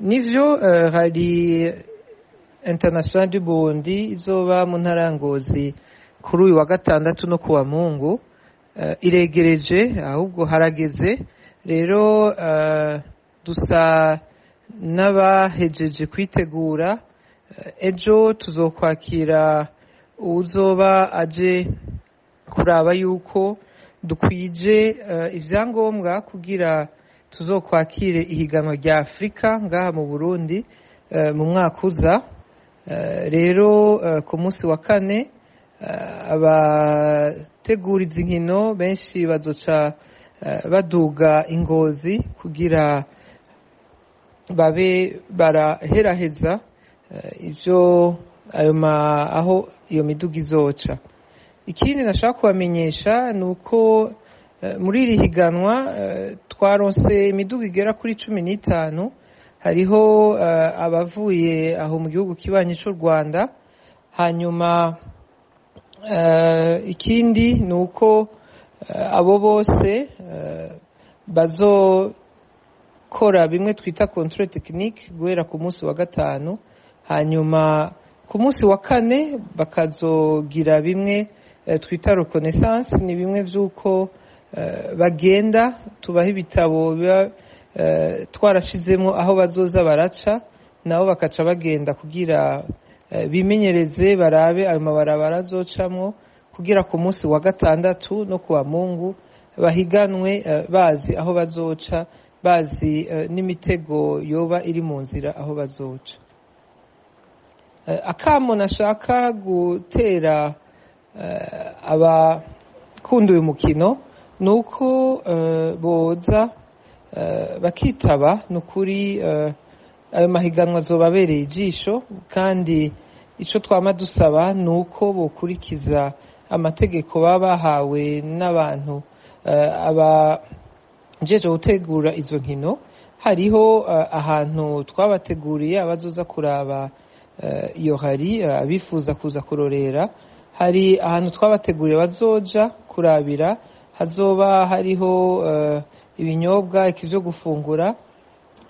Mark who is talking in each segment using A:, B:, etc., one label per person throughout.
A: Nivyo, Rallye International du Burundi izoba mu ntara ya Ngozi kuri uyu wa gatandatu no kuwa Mungu iregereje, ahubwo harageze. Rero dusa n'abahejeje kwitegura. Ejo tuzokwakira uwuzoba aje kuraba yuko dukwije ivyangombwa kugira tuzokwakire ihiganwa rya Afurika ngaha mu Burundi mu mwaka uza. Rero ku munsi wa kane abategura izi nkino benshi bazoca baduga Ingozi kugira babe baraheraheza ivyo ayo aho iyo miduga izoca. Ikindi nashaka kubamenyesha ni uko muri iri higanwa twaronse imiduga igera kuri 15. Hariho abavuye aho mu gihugu kibanyi c'u Rwanda. Hanyuma ikindi ni uko abo bose bazokora bimwe twita contrôle technique guhera ku munsi wa gatanu, hanyuma ku munsi wa kane bakazogira bimwe twita reconnaissance. Ni bimwe vy'uko bagenda tubaha ibitabo biba twarashizemo aho bazoza baraca, nabo bakaca bagenda kugira bimenyereze, barabe ayo mabarabara azocamwo, kugira ku munsi wa gatandatu no kuwa Mungu bahiganwe bazi aho bazoca, bazi n'imitego yoba iri mu nzira aho bazoca. Akamo nashaka gutera abakunda uyu mukino ni uko boza bakitaba. Ni ukuri ayo mahiganwa azoba abereye ijisho, kandi ico twama dusaba ni uko bokurikiza amategeko baba bahawe n'abantu abajejwe gutegura izo nkino. Hariho ahantu twabateguriye abazoza kuraba iyo hari abifuza kuza kurorera, hari ahantu twabateguriye bazoja kurabira, hazoba hariho ibinyobwa ivyo gufungura.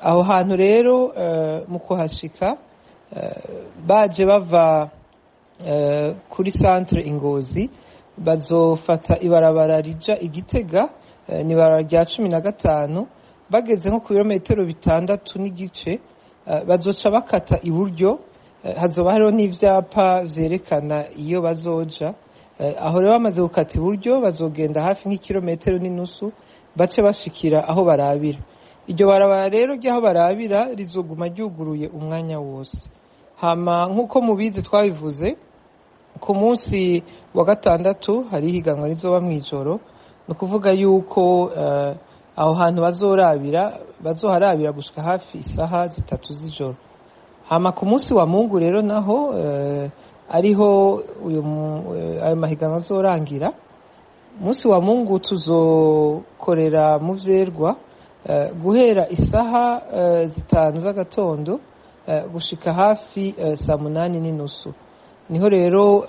A: Aho hantu rero mu kuhashika, baje bava kuri centre Ingozi, bazofata ibarabara rija Igitega, ni ibarabara rya 15. Bageze nko ku birometero 6.5, bazoca bakata iburyo. Hazoba hariho n'ivyapa vyerekana iyo bazoja. Aho rero bamaze gukata iburyo, bazogenda hafi nk'ikirometero n'inusu, bace bashikira aho barabira. Iryo barabara rero ry'aho barabira rizoguma ryuguruye umwanya wose. Hama nk'uko mubizi, twabivuze, ku munsi wa gatandatu hari ihiganwa rizoba mw'ijoro. Ni ukuvuga yuko aho hantu bazorabira, bazoharabira gushika hafi isaha 3 z'ijoro. Hama ku munsi wa Mungu rero naho ariho uyu ayo mahiganwa azorangira, munsi wa Mungu tuzokorera mu vyerwa guhera isaha 5 z'agatondo gushika hafi saa 8:30. Niho rero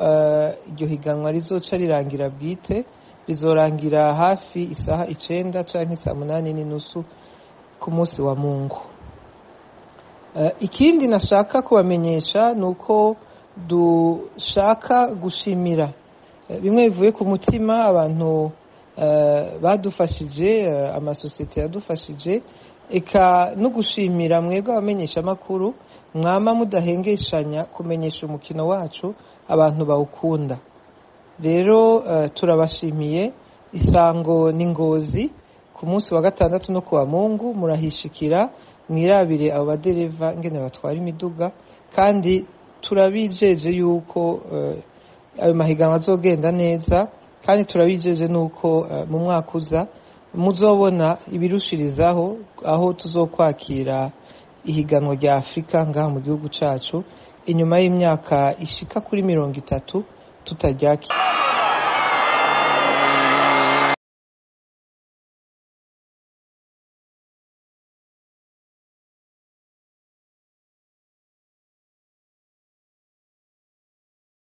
A: iryo higanwa rizoca rirangira bwite, rizorangira hafi isaha 9 canke saa 8:30 ku munsi wa Mungu. Ikindi nashaka kubamenyesha ni uko dushaka gushimira bimwe bivuye ku mutima abantu badufashije, amasosiyete yadufashije, eka no gushimira mwebwe abamenyeshamakuru mwama mudahengeshanya kumenyesha umukino wacu abantu bawukunda. Rero turabashimiye. Isango ni Ngozi ku munsi wa gatandatu no kuwa Mungu, murahishikira mwirabire abo badereva ngene batwara imiduga, kandi turabijeje yuko ayo mahiganwa azogenda neza, kandi turabijeje nuko mu mwaka uza muzobona ibirushirizaho, aho tuzokwakira ihiganwa rya Afurika ngaha mu gihugu cacu inyuma y'imyaka ishika kuri 30 tutaryakira.